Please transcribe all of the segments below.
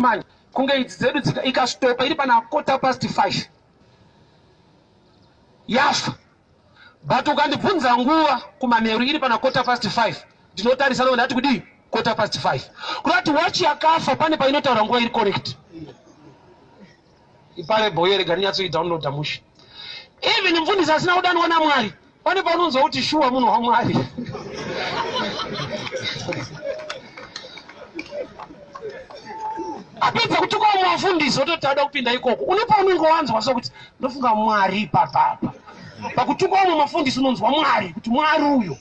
Manje kunge idzi dzedu dzika ikastopa iri pana quarter past 5 yafa. But ukandibvunza nguva kumanheru iri pana quarter past 5 ndinotarisa ndobva ndati kudii quarter past 5. Kureva kuti wachi yakafa pane painotaura nguva iri correct. Ipare boy rega ndinyatsoidownloada mushe. Even mfundisi asina kudanwa naMwari pane paunonzwa kuti shuwa munhu waMwari. Apedza kutuka vamwe vafundisi ototi ada kupinda ikoko. Une paunenge wanzwa sokuti ndofunga Mwari ipapapa. Pakutuka vamwe mafundisi unonzwa Mwari kuti Mwari uyo.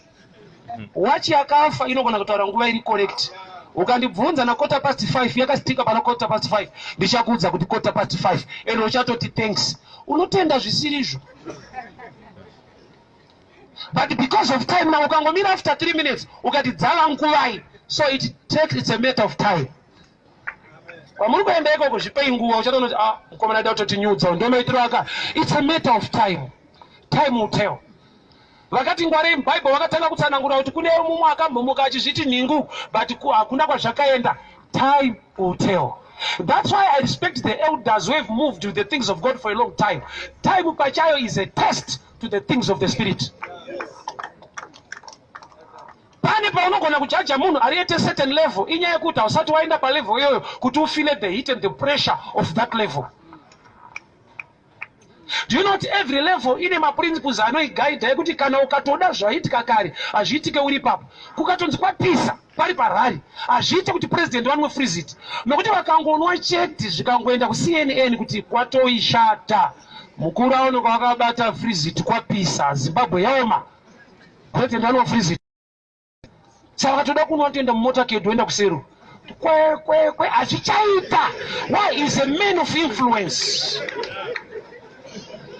Wachi yakafa inogona kutaura nguva iri correct. Ukandibvunza na quarter past 5 yakastika pana quarter past 5 ndichakuudza kuti quarter past 5 and uchatoti thanks. Unotenda zvisirizvo. But because of time now ukangomira after 3 minutes ukati dzava nguvai so it takes it's a matter of time. Kwamuri kuenda ikoko zvipei nguva uchatoona kuti ah mukomana aida kutotinyudza ndomaitiro aka it's a matter of time. Time will tell. Vakati ngwarei muBible vakatanga kutsanangura kuti kune mumwe akambomuka achizviti nhingu but hakuna kwazvakaenda. Time will tell. That's why I respect the elders who have moved with the things of God for a long time. Time pachayo is a test to the things of the spirit. Pane paunogona kujaja munhu ari at a certain level inyaya yekuti hausati waenda palevel iyoyo kuti ufile the heat and the pressure of that level. Do you know kuti every level ine maprinciples anoiguida ekuti kana ukatoda zvaiitika kare hazviitike uri ipapo. Kukatonzi kwapisa pari parally hazviite kuti president vanwe freezit nokuti vakangonwa chete zvikangoenda kuCNN kuti kwatoishata mukuru aonekwa vakabata freezit kwapisa Zimbabwe yaoma president vanwa freezit. Saka vakatoda kunwa toenda mumotorcade oenda kuseru kwe kwe kwe hazvichaita. Why is a man of influence.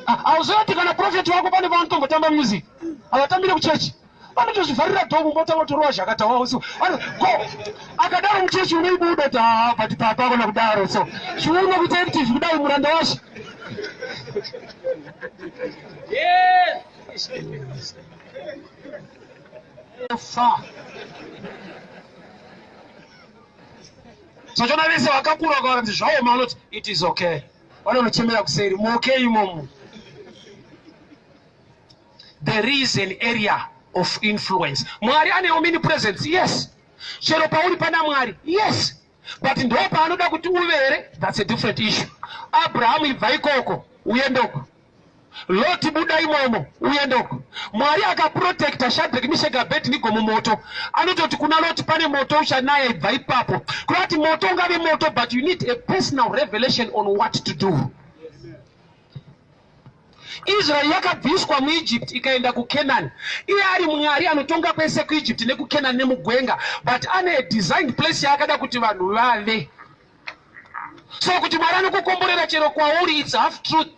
Hauzoti kana prophet wako pane pavanotombotamba music havatambire kuchechi vanotozvivharira dho mumba otanga kutorova zhakata wavo so ko akadaro muchechi unoibuda kuti haa but papa akona kudaro so chiuno kuita active kudai muranda washe. Yes. Fa. Sachona vese vakakura vakanzi zvaoma vanoti it is okay. Vanonochemera kuseri muokay imomo. There is an area of influence. Mwari ane omnipresence, yes. Chero pauri pana Mwari, yes. But ndo paanoda kuti uve here? That's a different issue. Abraham ibva ikoko uende uko. Loti buda imomo uende uko. Mwari akaprotecta Shadrach, Meshach, Abednego mumoto. Anototi kuna Loti pane moto uchanaya ibva ipapo. Kureva kuti moto ungave moto but you need a personal revelation on what to do. Israel yakabviswa muEgypt ikaenda kuCanaan. Iye ari Mwari anotonga kwese kuEgypt nekuCanaan nemugwenga but ane a designed place yaakada kuti vanhu vave. So kuti Mwari anokukomborera chero kwauri it's half truth.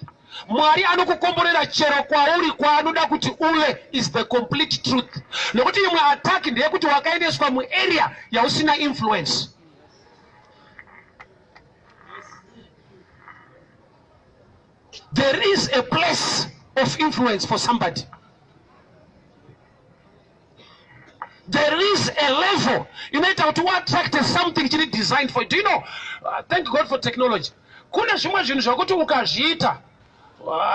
Mwari anokukomborera chero kwauri kwaanoda kuti uve is the complete truth. Nokuti imwe attack ndeyekuti wakaendeswa muarea yausina influence. There is a place of influence for somebody. There is a level inoita kuti uattracte something chiri designed for you. Do you know? Thank God for technology. Kune zvimwe zvinhu zvekuti ukazviita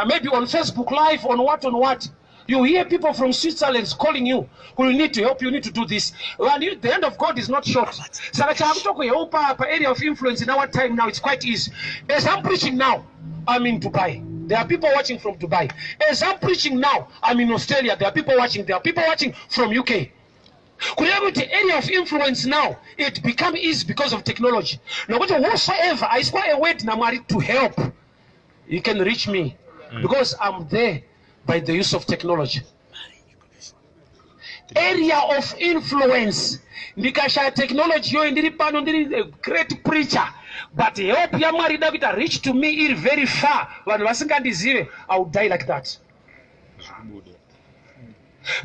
maybe on Facebook Live, on what, on what, you hear people from Switzerland calling you, we need to help you, need to do this. And you, the hand of God is not short. Saka chakutokuhelpa pa area of influence in our time now, it's quite easy. As I'm preaching now, I'm in Dubai. There are people watching from Dubai. As I'm preaching now, I'm in Australia. There are people watching. There are people watching from UK. Kureva kuti area of influence now, it become easy because of technology. Nokuti whosoever aiswa a word naMwari to help, he can reach me because I'm there by the use of technology. Area of influence. Ndikashaya technology yoyo ndiri pano ndiri a great preacher, but help yaMwari ida kuita reach to me iri very far, vanhu vasingandizive, I will die like that.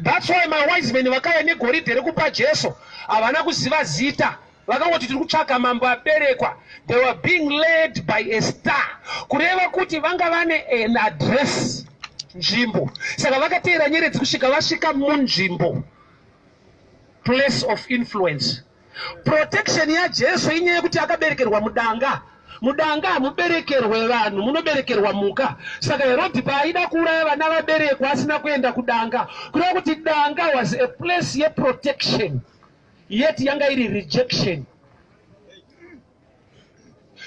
That's why my wise men vakauya negoridhe rekupa Jesu havana kuziva zita, vakangoti tiri kutsvaka mambo aberekwa. They were being led by a star, kureva kuti vanga vane an address, nzvimbo. Saka vakateera nyeredzi kusvika vasvika munzvimbo, place of influence. Protection yaJesu inyaya yekuti akaberekerwa mudanga. Mudanga hamuberekerwe vanhu, munoberekerwa mhuka. Saka Herodhi paaida kuuraya vana vaberekwa asina kuenda kudanga, kureva kuti danga was a place yeprotection, yet yanga iri rejection.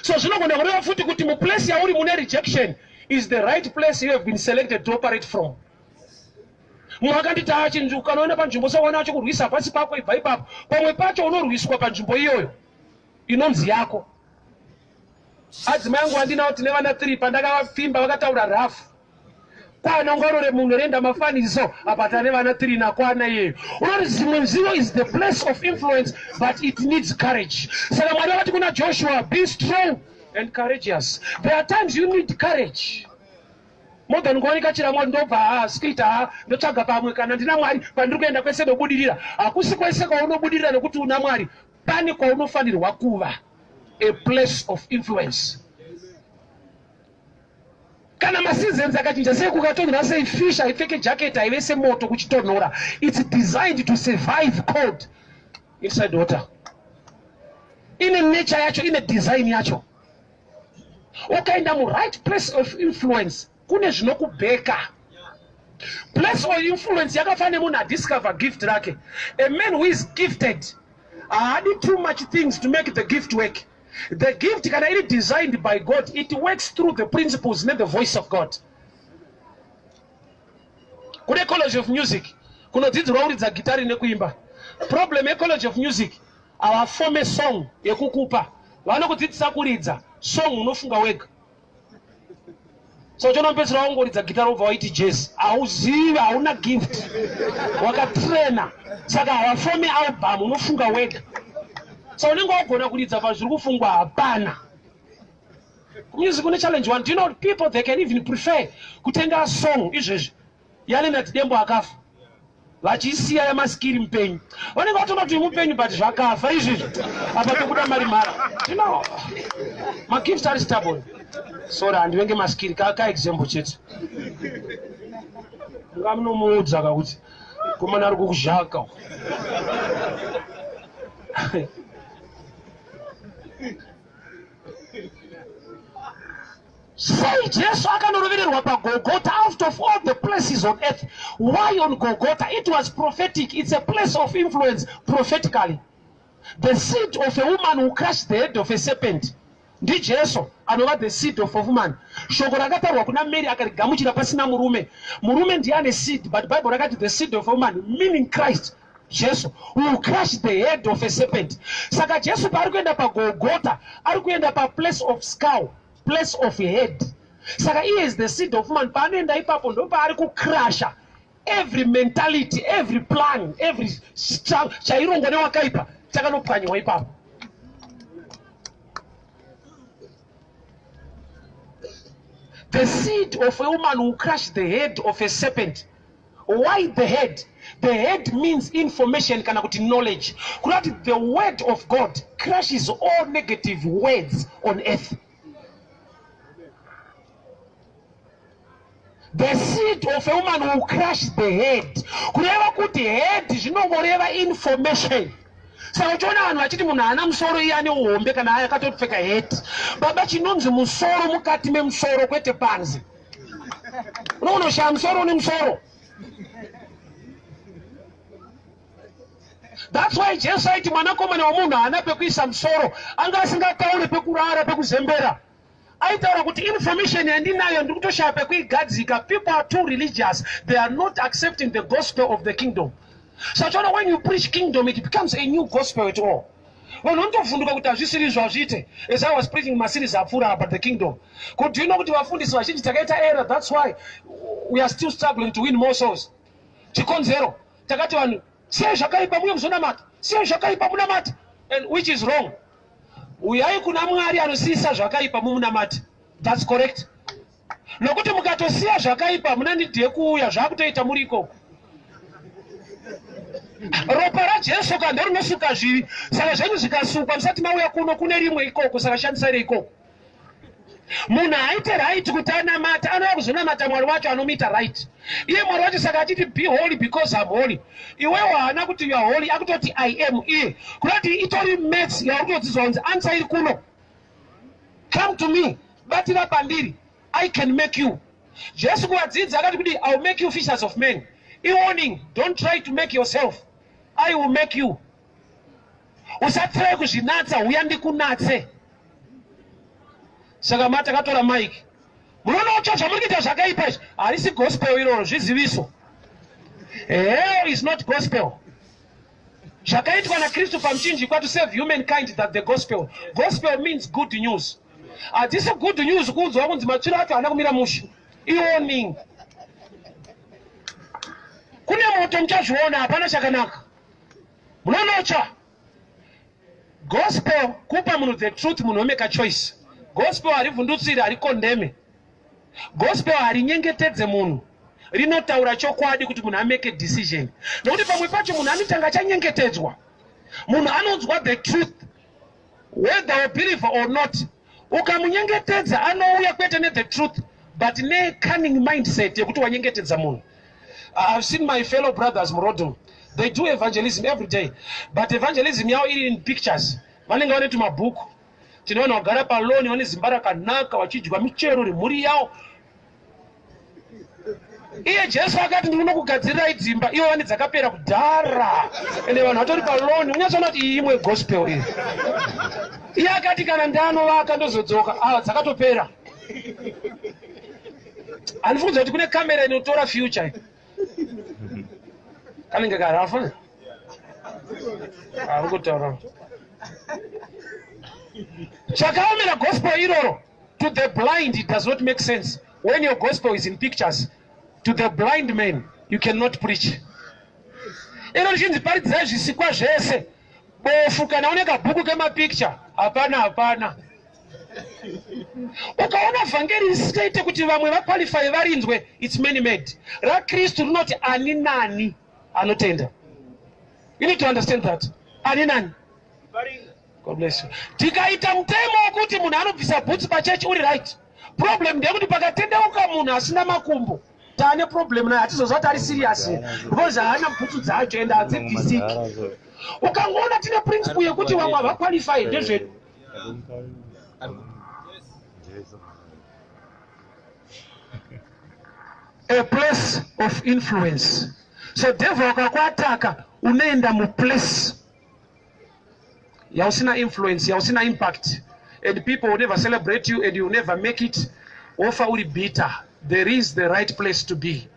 So zvinogona kureva futi kuti muplace yauri mune rejection is the right place you have been selected to operate from. Mumwe akanditi achinzi ukanoona panzvimbo sewana achikurwisa pasi pako, ibva ipapo. Pamwe pacho unorwiswa panzvimbo iyoyo inonzi yako. Adzimai angu andinawo, tine vana 3. Pandakavapfimba vakataura rafu kwana ungarore munhu renda mafaniso apa tane vana 3 nakwana iyeyo. Unoti zimwe nzivo is the place of influence, but it needs courage. Saka Mwari vakati kuna Joshua, "Be strong and courageous." There are times you need courage more than kuoneka chiramwa. Ndobva asikuita ha, ndotsvaga pamwe. Kana ndina Mwari, pandiri kuenda kwese ndobudirira. Hakusi kwese kwaunobudirira nekuti una Mwari. Pane kwaunofanirwa kuva a place of influence. Kana maseasons akachinja sei, kukatonhora sei, fish haipfeke jacket, haive semoto kuchitonhora. It's designed to survive cold inside water. Ine nature yacho, ine design yacho. Ukaenda muright place of influence, kune zvinokubheka. Place of influence yakafanana nemunhu adiscover gift rake. A man who is gifted haadi too much things to make the gift work. The gift, kana iri designed by God, it works through the principles nethe voice of God. Kune College of Music kunodzidzirwa kuridza gitari nekuimba. Problem yeCollege of Music, havafome song yekukupa. Vanokudzidzisa kuridza, song unofunga wega. So chonopedzisira wangoridza gitari, wobva waiti jazz. Hauzivi, hauna gift wakatrena. Saka havafome album, unofunga wega. So unenge wagona kuridza, pazviri kufungwa hapana. Music une challenge one. Do you know people, they can even prefer kutenga song izvezvi yaLeonard Dembo akafa, vachisiya yaMaskiri mupenyu? Vanenge vatoona kuti mupenyu, but zvakafa izvizvi. Apa tokuda mari mhara. You know, magifts ari stubborn. Sorry, handivenge Maskiri, kaexample chete. Ngamunomuudza kakuti komana ari kukuzhaka. Sei Jesu akanorovererwa paGolgota out of all the places on earth? Why on Golgota? It was prophetic. It's a place of influence prophetically. The seed of a woman who crushed the head of a serpent ndiJesu, anova the seed of a woman. Shoko rakataurwa kuna Mary akarigamuchira pasina murume. Murume ndiye ane seed, but Bible rakati the seed of a woman, meaning Christ Jesu, will crush the head of a serpent. Saka Jesu paari kuenda paGolgota, ari kuenda paplace of skull, place of head. Saka iye is the seed of woman. Paanoenda ipapo, ndo paari kucrusha every mentality, every plan, every chairongwa newakaipa chakanopwanyiwa ipapo. The seed of a woman who crush the head of a serpent. Why the head? The head means information kana kuti knowledge. Kureva kuti the word of God crushes all negative words on earth. The seed of a woman will crush the head, kureva kuti head zvinongoreva information. Saka uchiona vanhu vachiti munhu haana musoro, iye ane uhombe kana akatopfeka hat. Baba, chinonzi musoro mukati memusoro, kwete panze. Unonoshaya musoro une musoro. That's why Jesu aiti mwanakomana womunhu haana pekuisa musoro. Anga asingataure pekurara, pekuzembera. Aitaura kuti information yandinayo ndiri kutoshaya pekuigadzika. People are too religious, they are not accepting the gospel of the kingdom. Sachiona, when you preach kingdom, it becomes a new gospel at all. Vanhu vanotovhunduka kuti hazvisiri izvo, hazviite. As I was preaching maseries apfuura about the kingdom, kuti you know kuti vafundisi vazhinji takaita error. That's why we are still struggling to win more souls. Chikonzero, takati vanhu siyai zvakaipa muye muzonamata, siyai zvakaipa munamata, and which is wrong. Uyai kuna Mwari anosiyisa zvakaipa mumunamati. That's correct, nokuti mukatosiya zvakaipa, muna need yekuuya, zvakutoita muri ikoko. Ropa raJesu ka ndorinosuka zvivi. Saka zvenyu zvikasukwa musati mauya kuno, kune rimwe ikoko. Saka shandisai reikoko. Munhu haaite right kuti anamata, anouya kuzonamata Mwari wacho anomuita right. Iye Mwari wacho saka achiti be holy because I'm holy. Iwewo haana kuti you are holy, akutoti I am iye. Kuda kuti itori maths yauri kutodzidzwa kunzi answer iri kuno. Come to me, batira pandiri, I can make you. Jesu kuvadzidzi akati kudii? I will make you fishers of men. Iwarning, don't try to make yourself. I will make you. Usatry kuzvinatsa, huya ndikunatse. Saka mati akatora mic. Munoona cho zvamuri kuita zvakaipa izvi. Harisi gospel iroro, zviziviso. Hell is not gospel. Zvakaitwa naKristu pamuchinjikwa to save humankind that the gospel. Gospel means good news. Hadzisi good news kuudzwa kunzi matsviro acho haana kumira mushe. Iwarning. Kune moto muchazviona, hapana chakanaka. Munonocha. Gospel kupa munhu the truth, munhu omeka choice. Gospel harivhundutsiri, harikondeme. Gospel harinyengetedze munhu. Rinotaura chokwadi kuti munhu ameke decision. Nokuti pamwe pacho munhu anotanga achanyengetedzwa. Munhu anonzwa the truth whether you believe or not. Ukamunyengetedza anouya kwete ne the truth but ne cunning mindset yekuti wanyengetedza munhu. I've seen my fellow brothers murodom. They do evangelism every day. But evangelism yavo iri in pictures. Vanenge vane tumabhuku. Tine vanhu vagara paloni vane zimba rakanaka vachidya michero remhuri yavo. Iye Jesu akati ndiri kunokugadzirirai dzimba, ivo vane dzakapera kudhara. Ende vanhu vatori paloni, unyatsoona kuti iyi imwe gospel iyi. Iye akati kana ndanovaka ndozodzoka, ah dzakatopera. Handifungi kuti kune kamera inotora future. Kanenge karafa. Ari kutaura. Chakaomera gospel iroro. To the blind it does not make sense. When your gospel is in pictures, to the blind man you cannot preach. Iro richinzi paridzai zvisikwa zvese. Bofu kana une kabhuku kemapicture, hapana hapana. Ukaona vhangeri risingaite kuti vamwe vaqualify varinzwe, it's man made. RaKristu rinoti ani nani anotenda. You need to understand that. Ani nani. God bless you. Tikaita mutemo wekuti munhu anobvisa bhutsu pachechi uri right. Problem ndeyekuti pakatendeuka munhu asina makumbo taane problem naye, hatizozva kuti ari serious because haana bhutsu dzacho ende hadzibvisiki. Ukangoona tine principle yekuti vamwe havaqualify ndezvedu. A place of influence. So devil akakuataka unoenda muplace yausina influence, yausina impact, and people will never celebrate you and you will never make it. Wofa uri bitter. There is the right place to be.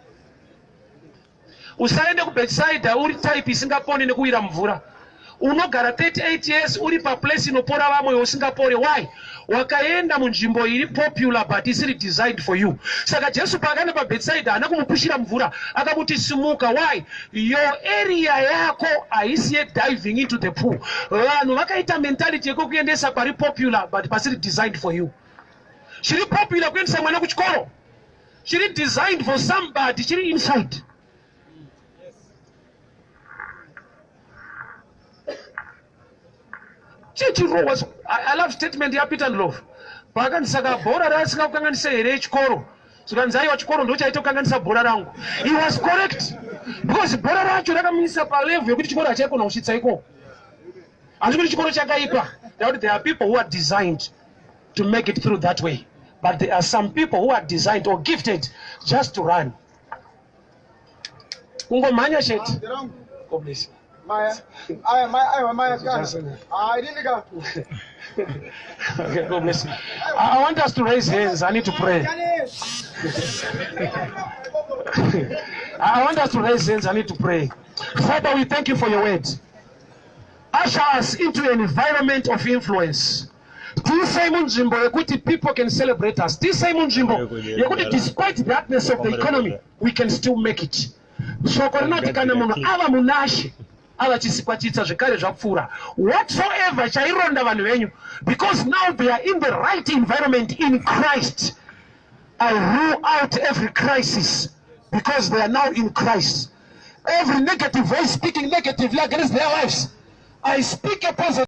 Usaende kuBethsaida uri type isingaponi nekuwira mvura. Unogara 38 years uri paplace inopora vamwe usingapore. Why? Wakaenda munzvimbo iri popular but isiri designed for you. Saka Jesu paakaenda paBethsaida haana kumupushira mvura, akamuti simuka. Why? Your area yako haisi yediving into the pool. Vanhu vakaita mentality yekukuendesa pari popular but pasiri designed for you. Chiri popular kuendesa mwana kuchikoro, chiri designed for somebody chiri inside. Chichirohwa. I love statement yaPeter Ndlovu paakanzi saka bhora rasingakukanganise here chikoro, zvikanzi aiwa chikoro ndo chaita kukanganisa bhora rangu. He was correct because bhora racho rakamuisa palevel yekuti chikoro hachaikona kusvitsa ikoko. Handisi kuti chikoro chakaipa, ndakuti there are people who are designed to make it through that way, but there are some people who are designed or gifted just to run, kungomhanya chete. God bless you. Maya, aya maya, aiwa maya kana. Ah, inini ka. Okay, God bless you. I want us to raise hands. I need to pray. I want us to raise hands. I need to pray. Father, we thank you for your word. Usher us into an environment of influence. Tiisei munzvimbo yekuti people can celebrate us. Tiisei munzvimbo yekuti despite the hardness of the economy, we can still make it. Shoko rinoti kana munhu ava munashe ava chisikwa chitsa, zvekare zvapfuura. Whatsoever chaironda vanhu venyu, because now they are in the right environment in Christ. I rule out every crisis because they are now in Christ. Every negative voice speaking negatively against their lives, I speak a positive.